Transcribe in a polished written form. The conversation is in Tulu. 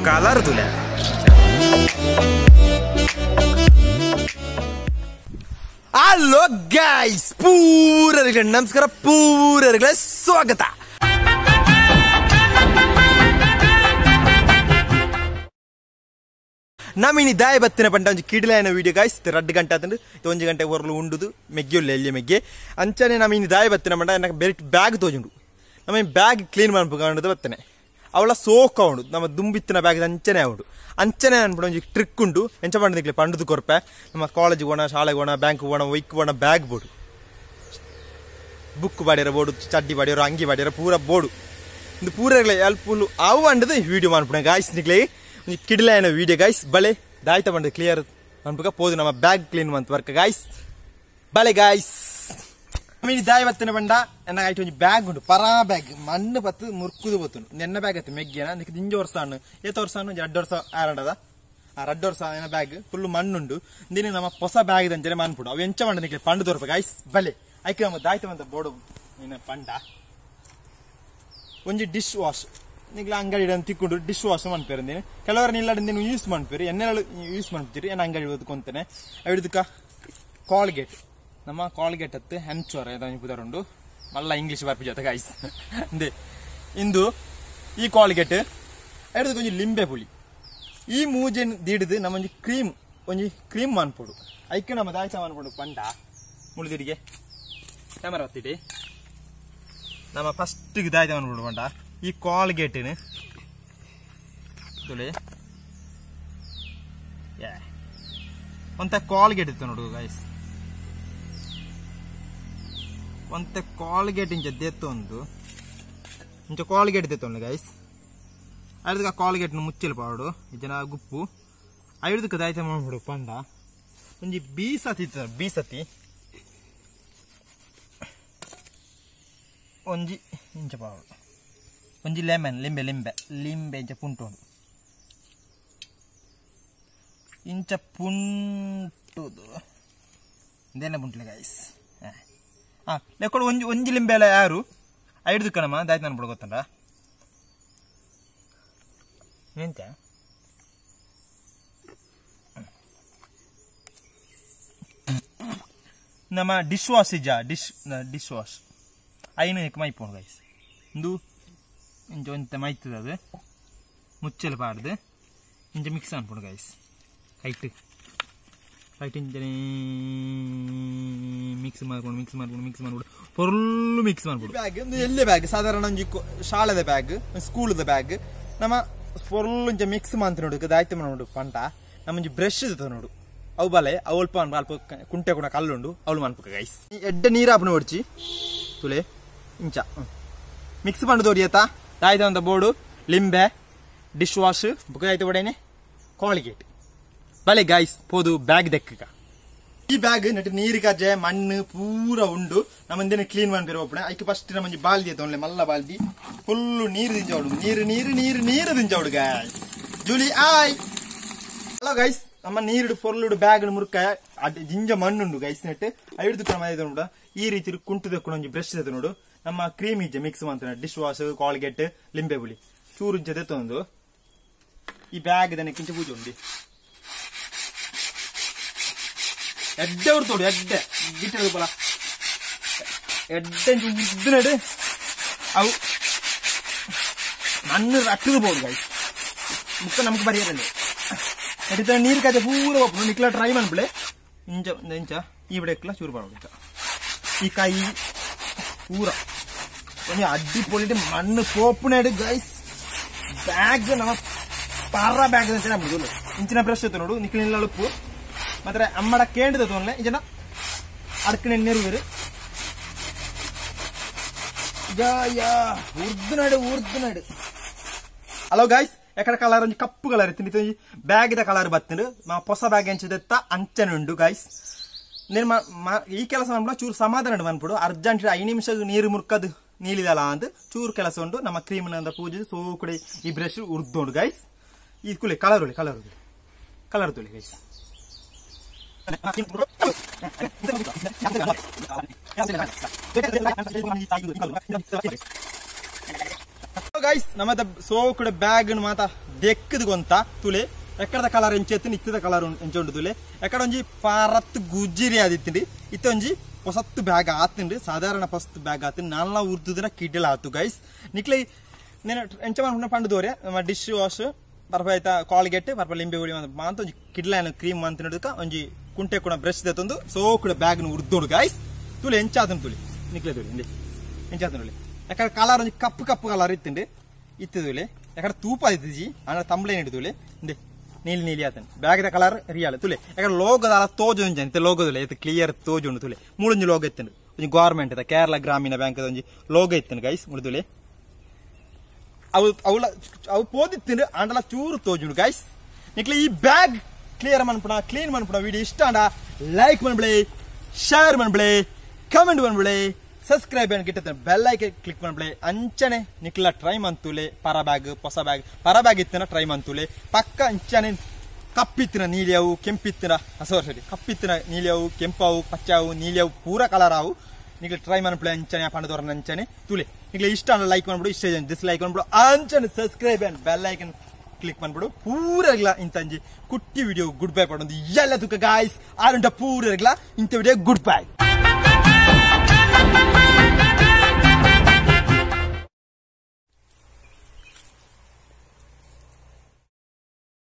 Colour ತುಲೆ hello guys, ಪೂರರಿಗೆ ನಮಸ್ಕಾರ, ಪೂರರಿಗೆ ಸ್ವಾಗತ. ನಮಿನಿ ದಾಯ ಬತ್ತಿನ ಪಂಡ ಒಂಜಿ ಕಿಡಿಲಾಯನ ವಿಡಿಯೋ ಗಾಯ್ಸ್. ರಡ್ಡು ಗಂಟೆ ಆತಂಡು, ಒಂಜಿ ಗಂಟೆ ಒರ್ಲು ಉಂಡುದು ಮೆಗ್ಗಿಯುಲ್ಲ ಎಲ್ಲಿ ಮೆಗ್ಗೆ ಅಂಚನೆ. ನಮಿನಿ ದಾಯ ಬತ್ತಿನ ಪಂಡ ನನಗೆ ಬೇರೆ ಬ್ಯಾಗ್ ತೋಜುಂಡು. ನಮ್ಮ ಬ್ಯಾಗ್ ಕ್ಲೀನ್ ಮನ್ಪುಕೊಂಡು ಬತ್ತನೆ, ಅವಳ ಸೋಕ ಉಂಡು. ನಮ್ಮ ದುಂಬಿತ್ತಿನ ಬ್ಯಾಗ್ ಅಂಚನೆ ಉಂಡು. ಅಂಚನೆ ಅನ್ಬಿಡು ಒಂಜಿ ಟ್ರಿಕ್ ಉಂಡು. ಎಂಚ ಪಂಡದಿಕ್ಲೆ ಪಂಡದು ಕೊರ್ಪೆ. ನಮ್ಮ ಕಾಲೇಜ್ ಹೋಣ, ಶಾಲೆಗೆ ಹೋಣ, ಬ್ಯಾಂಕ್ ಹೋಣ, ಒಯ್ಕ್ ಹೋಣ ಬ್ಯಾಗ್ ಬೋಡು, ಬುಕ್ ಬಾಡಿರ ಬೋಡು, ಚಡ್ಡಿ ಬಾಡಿರೋ, ಅಂಗಿ ಬಾಡಿರೋ ಪೂರ ಬೋಡು. ಇಂದು ಪೂರ ಎಲ್ಪುಲು ಅವು ಅಂಡದು ವಿಡಿಯೋ ಮನ್ಪುಣ ಗಾಯ್ಸ್. ನಿಕ್ಲೆ ಒಂಜಿ ಕಿಡಿಲಾಯನ ವಿಡಿಯೋ ಗಾಯ್ಸ್. ಬಲೆ ದಾಯ್ತ ಪಂಡ ಕ್ಲಿಯರ್ ಮನ್ಪುಗ ಪೋದು ನಮ್ಮ ಬ್ಯಾಗ್ ಕ್ಲೀನ್ ಮಂತ್ ವರ್ಕ ಗಾಯ್ಸ್. ಬಲೆ ಗಾಯ್ಸ್, ಮಿನಿ ದಾಯ ಬತ್ತಿನ ಬಂಡ ಎನ್ನ ಐಟ್ ಒಂಜಿ ಬ್ಯಾಗ್ ಉಂಡು, ಪರಾ ಬ್ಯಾಗ್. ಮಣ್ಣು ಪತ್ತು ಮುರ್ಕುದು ಬತ್ತುಂಡು. ನೆನ್ನ ಬ್ಯಾಗ್ ಅತ್ತ ಮೆಗ್ಗೆನ ನಿಕ್ ದಿಂಜ ವರ್ಷ ಅಣ್ಣು ಏತ ವರ್ಷ ಅಣ್ಣು ರಡ್ಡು ವರ್ಷ ಆರಂಡದ. ಆ ರಡ್ಡು ವರ್ಷ ಏನ ಬ್ಯಾಗ್ ಫುಲ್ ಮಣ್ಣುಂಡು. ದಿನ ನಮ್ಮ ಹೊಸ ಬ್ಯಾಗ್ ಅಂಚನೆ ಮನ್ಪುಡು. ಅವು ಎಂಚ ಮಂಡ ನಿಕ್ಲೆ ಪಂಡು ತೋರ್ಪ ಗಾಯ್ಸ್. ಬಲೆ ಐಕೆ ನಮ್ಮ ದಾಯ್ತ ಬಂದ ಬೋಡು ನಿನ್ನ ಪಂಡ ಒಂಜಿ ಡಿಶ್ ವಾಶ್ ನಿಕ್ಲೆ ಅಂಗಡಿ ತಿಕ್ಕೊಂಡು ಡಿಶ್ ವಾಶ್ ಮನ್ಪೇರು. ನೀನು ಕೆಲವರು ನಿಲ್ಲಾಡ ನೀನು ಯೂಸ್ ಮನ್ಪೇರು, ಎನ್ನೆಲ್ಲ ಯೂಸ್ ಮನ್ಪುತ್ತೀರಿ. ಏನ ಅಂಗಡಿ ಓದ್ಕೊಂತಾನೆ ಹಿಡಿದಕ್ಕ ಕಾಲ್ಗೇಟ್, ನಮ್ಮ ಕಾಲ್ಗೇಟ್ ಹತ್ತು ಹೆಂಚೋರ ಪುದರುಂಡು. ಮಲ್ಲ ಇಂಗ್ಲೀಷ್ ಬರ್ಪು ಜೊತೆ ಗಾಯ್ಸ್. ಅಂದೆ ಇಂದು ಈ ಕಾಲ್ಗೇಟ್ ಹಿಡಿದು ಒಂಜಿ ಲಿಂಬೆ ಪುಳಿ ಈ ಮೂಜೆನ್ ದೀಡಿದು ನಮ್ಮ ಒಂಜಿ ಕ್ರೀಮ್, ಒಂಜಿ ಕ್ರೀಮ್ ಮನ್ಪೊಡು. ಐಕೆ ನಮ್ಮ ದಾಯ್ಸ ಮನ್ಪೊಡು ಪಂಡ ಮುಳಿದಿಡಿಗೆ ಕ್ಯಾಮರಾ ಹೊತ್ತಿಡಿ. ನಮ್ಮ ಫಸ್ಟ್ ದಾಯ್ತ ಮನ್ಪೊಡು ಪಂಡ ಈ ಕಾಲ್ಗೇಟಿನ ತುಳಿ ಒಂತ ಕಾಲ್ಗೇಟ್ ಇತ್ತು ನೋಡು ಗಾಯ್ಸ್. ಒಂತೆ ಕಾಲ್ಗೇಟ್ ಇಂಚ ದೇತ್ತೊಂದು ಇಂಚ ಕಾಲ್ಗೇಟ್ ದೇತ್ತೊಂದು ಗಾಯ್ಸ್. ಐದಕ್ಕೆ ಕಾಲ್ಗೇಟ್ನ ಮುಚ್ಚಲು ಪಾಡು ಜನ ಗುಪ್ಪು ಐದಕ್ಕೆ ದಾಯ್ತ ಮಾಡ್ಬಿಡು ಪಂಡ ಒಂಜಿ ಬೀಸತಿ ಇತ್ತು, ಬೀಸತಿ ಒಂಜಿ ಇಂಚ ಪಾಡು, ಒಂಜಿ ಲೆಮನ್ ಲಿಂಬೆ ಲಿಂಬೆ ಲಿಂಬೆ ಇಂಚ ಪುಂಟು ಇಂಚ ಪುಂಟುದು ಇದೇನ ಪುಂಟ್ಲೆ ಗಾಯ್ಸ್. ಲೆಕ್ಕೊಡು ಒಂಜಿ ಒಂಜಿ ಲಿಂಬೆ ಎಲ್ಲ ಯಾರು ಐದು ಕಣಮ್ಮ ದಾಯ್ತು ನಾನು ಬಿಡು ಗೊತ್ತಂಡ ಎಂತ ನಮ್ಮ ಡಿಶ್ ವಾಶ್ ಇಜ್ಜ ಡಿಶ್ ವಾಶ್ ಐನು ಎಕ್ ಮೈಪೋಣ ಗೈಸ್. ಇಂದು ಇಂಚ ಒಂತೆ ಮೈತದ ಅದು ಮುಚ್ಚಲು ಪಾಡ್ದು ಇಂಚ ಮಿಕ್ಸ್ ಅನ್ಪೋಣ guys. Kite kite ಇಂಚನೆ ಮಿಕ್ಸ್ ಮಾಡ್ಕೊಂಡು ಮಿಕ್ಸ್ ಮಾಡ್ಕೊಂಡು ಮಿಕ್ಸ್ ಮಾಡ್ಬಿಡು ಫುಲ್ಲು ಮಿಕ್ಸ್ ಮಾಡ್ಬಿಡು. ಬ್ಯಾಗ್ ಒಂದು ಎಲ್ಲೇ ಬ್ಯಾಗ್ ಸಾಧಾರಣ ಒಂಜಿ ಶಾಲೆದ ಬ್ಯಾಗ್, ಸ್ಕೂಲ್ದ ಬ್ಯಾಗ್ ನಮ್ಮ ಫುಲ್ ಇಂಚ ಮಿಕ್ಸ್ ಮಾಡ್ತ ನೋಡು. ದಾಯ್ತ ನೋಡು ಪಂಟ ನಮ್ಮ ಒಂಜಿ ಬ್ರಷ್ ಇದ್ದ ನೋಡು. ಅವು ಬಲೆ ಅವು ಅಲ್ಪ ಅಲ್ಪ ಕುಂಟೆ ಕುಣ ಕಲ್ಲುಂಡು ಅವಳು ಮನ್ಪುಕ ಗೈಸ್. ಎಡ್ಡೆ ನೀರು ಆಪನ ಹೊಡ್ಚಿ ತುಲೆ ಇಂಚ ಮಿಕ್ಸ್ ಪಂಡು ತೋರಿಯತ್ತ ದಾಯ್ತ ಅಂತ ಬೋರ್ಡು ಲಿಂಬೆ ಡಿಶ್ ವಾಶ್ ಬುಕ್ ಆಯ್ತು ಒಡೇನೆ ಕಾಲ್ಗೇಟ್. ಬಲೆ ಗಾಯ್ಸ್ ಪೋದು ಬ್ಯಾಗ್ ದೆಕ್ಕ. ಈ ಬ್ಯಾಗ್ ನೆಟ್ ನೀರು ಕಜೆ ಮಣ್ಣು ಪೂರ ಉಂಡು. ನಮ್ಮಂದೇನೆ ಕ್ಲೀನ್ ಮಾಡ್ಬೇರು ಒಪ್ಪಣೆ. ಐಕೆ ಫಸ್ಟ್ ನಮ್ಮಂಜಿ ಬಾಲ್ದಿ ತೊಂದ್ರೆ ಮಲ್ಲ ಬಾಲ್ದಿ ಫುಲ್ಲು ನೀರು ದಿಂಜವಡು, ನೀರು ನೀರು ನೀರು ನೀರು ದಿಂಜವಡು ಗಾಯ್ಸ್. ಜೂಲಿ ಆಯ್ ಹಲೋ ಗೈಸ್, ನಮ್ಮ ನೀರು ಫುಲ್ಲು ಬ್ಯಾಗ್ ಮುರುಕ ಅಡ್ ಜಿಂಜ ಮಣ್ಣುಂಡು ಗೈಸ್. ನೆಟ್ ಐದು ನೋಡ ಈ ರೀತಿ ಕುಂಟು ದಕ್ಕೊಂಡು ಒಂಜಿ ಬ್ರಷ್ ನೋಡು. ನಮ್ಮ ಕ್ರೀಮ್ ಇಜ್ಜೆ ಮಿಕ್ಸ್ ಮಾಡ್ತಾನೆ dish wash Colgate ಲಿಂಬೆ ಹುಳಿ ಚೂರು ಜೊತೆ ತಂದು ಈ ಬ್ಯಾಗ್ ದನೆ ಕಿಂಚ ಪೂಜೆ ಉಂಡಿ ಎಡ್ಡೆ ಉರ್ತೋಡು ಎಡ್ಡೆ ಗಿಟ್ಟದು ಬಲ ಎಡ್ಡೆ ಉದ್ದಿನಡು ಅವು ಮಣ್ಣು ರಟ್ಟದು ಬೋದು ಗಾಯ್ಸ್. ಮುಕ್ಕ ನಮ್ಗೆ ಬರೆಯರಲ್ಲಿ ಎಡಿತ ನೀರು ಕಾಜೆ ಪೂರ ಒಪ್ಪು ನಿಕ್ಲ ಟ್ರೈ ಮಾಡ್ಬಿಳೆ ಇಂಚ ಇಂಚ ಈ ಬಿಡಕ್ಲ ಚೂರು ಬಾಡ ಇಂಚ ಈ ಕಾಯಿ ಪೂರ ಒಂಜಿ ಅಡ್ಡಿ ಪೊಲಿಟ್ ಮಣ್ಣು ಪೋಪುನೇಡು ಗೈಸ್. ಬ್ಯಾಗ್ ನಮ್ಮ ಪರ ಬ್ಯಾಗ್ ಅಂತ ನಮ್ಮದು ಇಂಚಿನ ಬ್ರಷ್ ಇತ್ತು ನೋಡು ನಿಕ್ಲಿನ ಅಳುಪು ಮಾತ್ರ ಅಮ್ಮಡ ಕೇಂದ್ರದ ತೊಂದರೆ ಇಂಚಿನ ಅಡ್ಕಣೆ ನೆರುವರು ಯಾ ಯಾ ಉರ್ದುನಾಡು ಉರ್ದುನಾಡು. ಹಲೋ ಗಾಯ್ಸ್, ಎಕಡೆ ಕಲರ್ ಒಂಜಿ ಕಪ್ಪು ಕಲರ್ ಇತ್ತು ಬ್ಯಾಗ್ the colour ಬತ್ತಿಂಡು. ಹೊಸ ಬ್ಯಾಗ್ ಎಂಚಿದೆತ್ತ ಅಂಚನೆ ಉಂಡು ಗಾಯ್ಸ್. ನೀನು ಈ ಕೆಲಸ ಮಾಡ್ಬಿಡ ಚೂರು ಸಮಾಧಾನ ಮನ್ಪುಡು. ಅರ್ಜೆಂಟ್ 5 ನಿಮಿಷ ನೀರು ಮುರ್ಕದು ನೀಲಿದಲ್ಲ ಅಂತ ಚೂರು ಕೆಲಸ ಉಂಟು. ನಮ್ಮ ಕ್ರೀಮ್ ಪೂಜೆ ಸೋ ಕೂಡ ಈ ಬ್ರಷ್ ಉರ್ದುಂಡು ಗೈಸ್. ಈ ಕುಲೆ ಕಲರ್ ಉಳಿ ಕಲರ್ ಉಳಿ ಕಲರ್ ತುಳಿ ಗೈಸ್. ಗೈಸ್ ನಮ್ಮ ಸೋ ಕೂಡ ಬ್ಯಾಗ್ ಮಾತ ದೆಕ್ಕದ ಗೊಂತ ತುಲೆ ಎಕ್ಕಡದ ಕಲರ್ ಎಂಚೆತ್ತಿನ ಇತ್ತದ ಕಲರ್ ಎಂಚ ಉಂಡು ತುಲೆ ಎಕ್ಕಡ ಒಂಜಿ ಪಾರತ್ ಗುಜ್ಜಿರಿ ಆದಿತ್ತಿಂಡು ಇತ್ತೊಂಜಿ ಹೊಸತ್ತು ಬ್ಯಾಗ್ ಆತುಂಡು ಸಾಧಾರಣ ಫಸ್ಟ್ ಬ್ಯಾಗ್ ಆತುಂಡು ನಾಲ್ನ ಉರ್ದುದಿನ ಕಿಡ್ಡಲ ಆತು ಗೈಸ್ ನಿಕ್ಲೆ నేను ಎಂಚ ಮನ್ಪುನ ಪಂಡುದೋರೆ ನಮ್ಮ ಡಿಶ್ ವಾಶ್ ಪರ್ಪ ಐತ ಕಾಲ್ಗೇಟ್ ಪರ್ಪ ಲಿಂಬೆ ಹುಳಿ ಮಾಂತ ಒಂಜಿ ಕಿಡ್ಲಾನ ಕ್ರೀಮ್ ಮಂತಿನಡುಕ ಒಂಜಿ ಕುಂಟೆ ಕೂಡ ಬ್ರಷ್ ದೆತ್ತೊಂದು ಸೋಕುಡ ಬ್ಯಾಗ್ ನು ಉರ್ದೋಡು ಗೈಸ್ ತುಲೆ ಎಂಚಾತನ ತುಲೆ ನಿಕ್ಲೆ ತುಲೆ ಇಂದೆ ಎಂಚಾತನ ತುಲೆ ಎಕ್ಕಡ ಕಲರ್ ಒಂಜಿ ಕಪ್ಪು ಕಪ್ಪು ಕಲರ್ ಇತ್ತುಂಡು ಇತ್ತು ತುಲೆ ಎಕ್ಕಡ ತೂಪ ಇತ್ತಿಜಿ ಆಂಡ ತಂಬ್ಲೇನ್ ಇಡು ತುಲೆ ಇಂದೆ ನೀಲಿ ನೀಲಿ ಆತನ ಬ್ಯಾಗ್ the colour real ತುಲೆ ಎಕ್ಕಡ ಲೋಗದ ತೋಜು ಒಂಜಿ ಅಂತೆ ಲೋಗದುಲೆ ಇತ್ತು ಕ್ಲಿಯರ್ ತೋಜುಂಡು ತುಲೆ ಮೂಳೊಂಜಿ ಲೋಗ ಇತ್ತುಂಡು ಒಂಜಿ ಗವರ್ಮೆಂಟ್ the Kerala ಗ್ರಾಮೀಣ ಬ್ಯಾಂಕ್ ಒಂಜಿ ಲೋಗೋ ಇತ್ತುಂಡು ಗೈಸ್ ಮುಳುದುಲೆ ಅವು ಅವಳ ಅವು ಪೋದಿತ್ತಿಂಡು ಆಂಡಲ ಚೂರು ತೋಜುಂಡು ಗೈಸ್ ನಿಕ್ಲೆ ಈ ಬ್ಯಾಗ್ ಕ್ಲಿಯರ್ ಮನ್ಪುಣ ಕ್ಲೀನ್ ಮನ್ಪುಣ ವಿಡಿಯೋ ಇಷ್ಟ ಆಂಡ ಲೈಕ್ ಮನ್ಬಿಳೆ ಶೇರ್ ಮನ್ಬಿಳೆ ಕಮೆಂಟ್ ಮನ್ಬಿಳೆ ಸಬ್ಸ್ಕ್ರೈಬ್ ಅನ್ ಗಿಟ್ಟದ ಬೆಲ್ ಐಕನ್ ಕ್ಲಿಕ್ ಮನ್ಬಿಳೆ ಅಂಚನೆ ನಿಕ್ಲ ಟ್ರೈ ಮಂತುಲೆ ಪರ ಬ್ಯಾಗ್ ಹೊಸ ಬ್ಯಾಗ್ ಪರ ಬ್ಯಾಗ್ ಇತ್ತಿನ ಟ್ರೈ ಮಂತುಲೆ ಪಕ್ಕ ಅಂಚನೆ ಕಪ್ಪಿತ್ತಿನ ನೀಲಿಯವು ಕೆಂಪಿತ್ತಿನ ಸಾರಿ ಸಾರಿ ಕಪ್ಪಿತ್ತಿನ ನೀಲಿಯವು ಕೆಂಪವು ಪಚ್ಚಾವು ನೀಲಿಯವು ಪೂರ ಕಲರ್ ಆವು ನಿಕ್ಲೆ ಟ್ರೈ ಮನ್ಪುಳೆ ಅಂಚನೆ ಪಂಡದವರ ಅಂಚನೆ ತುಲೆ ನಿಕ್ಲೆ ಇಷ್ಟ ಲೈಕ್ ಮಾಡ್ಬಿಡು ಇಷ್ಟ ಡಿಸ್ಲೈಕ್ ಮಾಡ್ಬಿಡು ಅಂಚನೆ subscribe and bell icon click ಮಾಡ್ಬಿಡು ಪೂರ ಇಂತಂಜಿ ಕುಟ್ಟಿ ವಿಡಿಯೋ ಗುಡ್ ಬೈ ಪಡೊಂದು ಎಲ್ಲ ತುಕ್ಕ ಗಾಯ್ಸ್ ಆರುಂಟ ಪೂರ ಇಂಥ ವಿಡಿಯೋ ಗುಡ್ ಬೈ.